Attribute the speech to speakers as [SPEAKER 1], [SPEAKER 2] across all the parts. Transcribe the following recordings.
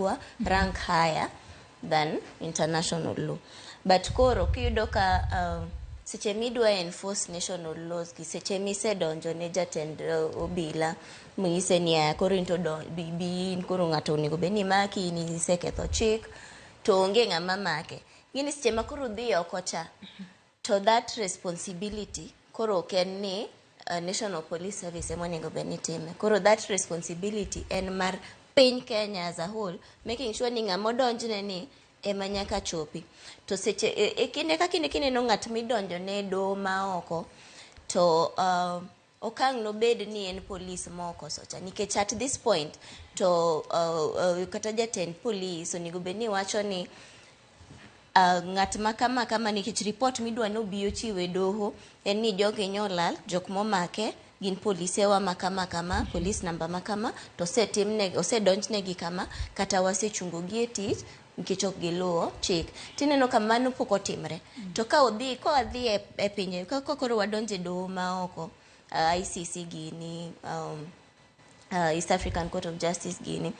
[SPEAKER 1] magwa rank higher than international law. But koro kiyudo ka seche midwa enforce national laws gi, seche misedonjo ne jatend obila ming'ise ni aya koro in to bi in koro ng'ato onego bed ni maki, in iseketho chik to onge ng'ama make. Ng'eni seche ma koro udhi oko cha to that responsibility koro ok en ni National Police Service ema onego bed ni time. Koro that responsibility en mar piny Kenya as a whole, making sure ni ng'ama odonjne ni ema nyaka chopi. To seche e kinde ka kinde kineno ng'at midonjone e doho maoko to okang' nobed ni en polis mokoso cha, nikech at this point to kata jatend polis onego bed ni wacho ni ng'at ma kama kama, nikech report midwa nobi ochiw e doho en ni jogi nyolal, jok momake gin polisewa ma kama kama, police namba ma kama, to osetimne, osedonjnegi kama, kata wasechungo gi e tich nikech ok giluwo chik. Tineno ka mano pok otimre. To ka odhi kowadhi e pinje ka koro wadonjo e doho maoko, ICC gini, East African Court of Justice gini,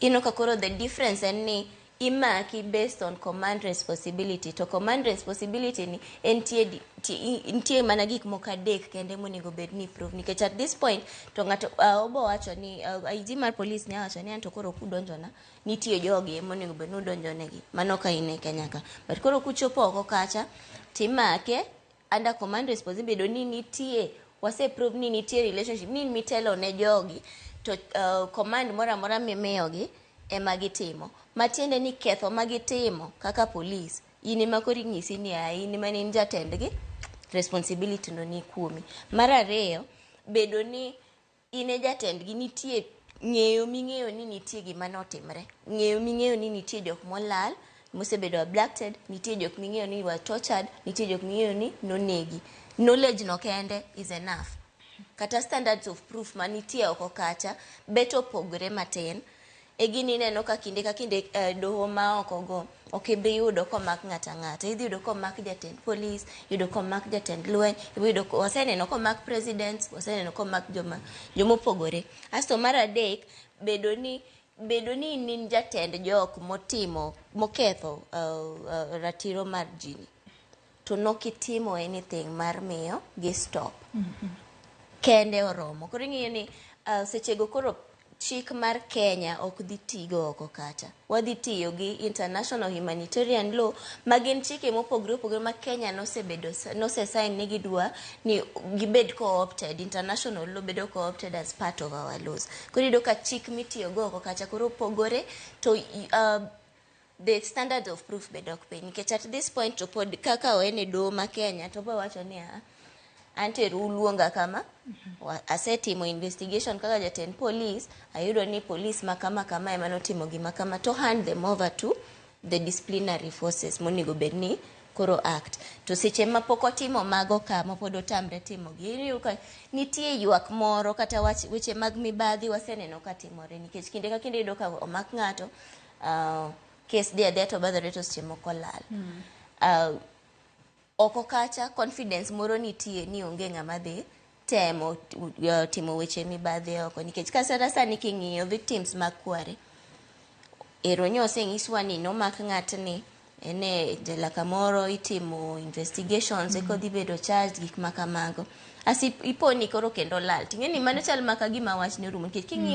[SPEAKER 1] ineno ka koro the difference en ni imaki based on command responsibility. To command responsibility ni entie nitie mana gik moko adek kende monego bed ni prove, nikech at this point to ng'ato obo wacho ni IG mar police nya wacho ni anto koro kudonjona nitie jogi monego bed ni udonjonegi, mano ka in e Kenya ka. But koro kuchopo oko kacha timake under command responsibility, bedo ni nitie wase prove ni nitie relationship ni mitelo ne jogi to command moro amora mimiyogi ema gitimo, matiende ni ketho ma gitimo kaka police in ema koro inyisi ni in ema ne in jatendgi, responsibility no ni kuomi. Mar ariyo, bedo ni in e jatendgi, nitie ng'eyo ming'eyo ni nitie gima notimre, ng'eyo ming'eyo ni nitie jok molal mosebedo abducted, nitie jok ming'eyo ni were tortured, nitie jok ming'eyo ni nonegi. Knowledge no kende is enough. Kata standards of proof manitie oko kacha bet opogore matin. E gini ineno ka kinde ka kinde doho ma oko go ok ibi yudo komak ng'ato ang'ata. Idhi yudo komak jatend polis, yudo komak jatend lweny, yudo waseneno komak president, waseneno komak joma jomopogore. Asto mar adek, bedo ni in jatend jok motimo moketho ratiro mar ji ni to nokitimo anything mar miyo gi stop kende oromo. Koro ing'iyo ni sechego koro chik mar Kenya ok dhi tigo oko kacha. Wadhi tiyo gi international humanitarian law, ma gin chike mopogore opogore ma Kenya nosebedo nose sign ni gidwa ni gibed co-opted. International law bedo co-opted as part of our laws. Koro iyudo ka chik mitiyogo oko kacha koro opogore to the standards of proof be dok piny, nikech at this point to pod kaka en e doho ma Kenya to bo wacho ni anto ero uluonga kama, asetimo investigation kaka jatend police, ayudo ni police ma kama kama ema notimo gima kama, to hand them over to the disciplinary forces monego bed ni koro act. To seche ma pok otimo mago ka ma pod otamre timo gi, iyudo ka nitie ywak moro kata wach weche mag mibadhi waseneno ka timore, nikech kinde ka kinde iyudo ka omak ng'ato, kes dhi adhiya to badhore to seche moko lal. Oko kacha confidence moro nitie ni onge ng'ama dhi temo timo weche mibadhi oko, nikech kata sani king'iyo victims mag Kware ero nyo osenyiswa ni nomak ng'atni en e jela kamoro, itimo investigations eka odhi bedo charged, gik ma kamago. Asi ipo ni koro kendo lal, ting'e ni mano chal maka gima wach ne orumo, nikech king'iyo